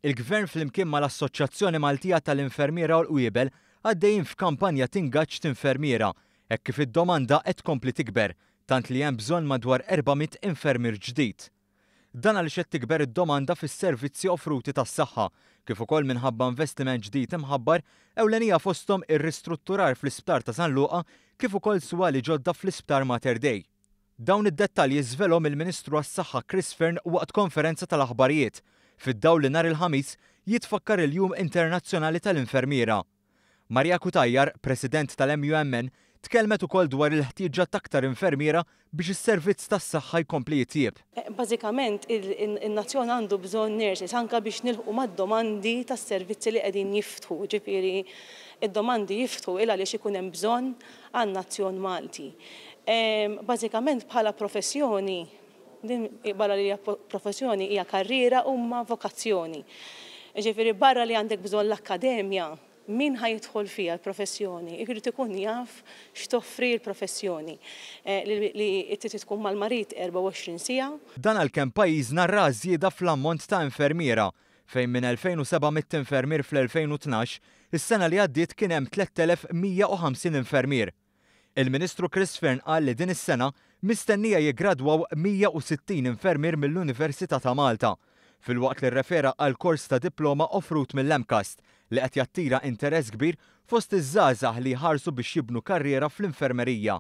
Il-Gvern flimkien mal-Assoċjazzjoni Maltija tal-Infermiera u l-Qwiebel għaddejjin f'kampanja t'ingaġġ t'infermiera hekk kif id-domanda qed tkompli tikber tant li hemm bżonn madwar 400 infermier ġdid. Dan għaliex qed tikber id-domanda fis-servizzi offruti tas-saħħa, kif ukoll minħabba investiment ġdid imħabbar, ewlenija fosthom ir-ristrutturar fl-Isptar ta' San Luqa kif ukoll swali ġodda fl-Isptar Mater Dei. Dawn id-dettalji żvelhom il-Ministru għas-Saħħa Chris Fearne waqt konferenza tal-aħbarijiet, fid-dawl li nhar il-Ħamis jitfakkar il-Jum Internazzjonali tal-Infermiera. Maria Cutajar, President tal-MUMN, tkellmet ukoll dwar il-ħtieġa t'aktar infermiera biex is-servizz tas-saħħa jkompli jitjieb. Bażikament in-nazzjon għandu bżonn nurses anke biex nilħqu mad-domandi tas-servizzi li qegħdin jiftħu, jiġifieri d-domandi jiftħu il għaliex ikun hemm bżonn għan-nazzjon Malti. Bażikament bħala professjoni, din barra li hija professjoni hija karriera huma vokazzjoni. Jiġifieri barra li għandek bżonn l-akkademja, min ħa jidħol fiha l-professjoni jrid ikun jaf x'toffri l-professjoni li trid tkun mal-marid 24 siegħa. Dan għalkemm pajjiżna ra żieda fl-ammont ta' infermiera, fejn minn 2,700 infermier fl-2012, is-sena li għaddiet kien hemm 3,150 infermier. Il-Ministru Chris Fearne qal li din is-sena mistennija jiggradwaw 160 infermier mill-Università ta' Malta, filwaqt li rrefera għal kors ta' diploma offrut mill-MCAST li qed jattira interess kbir fost iż-żgħażagħ li jħarsu biex jibnu karriera fl-infermerija.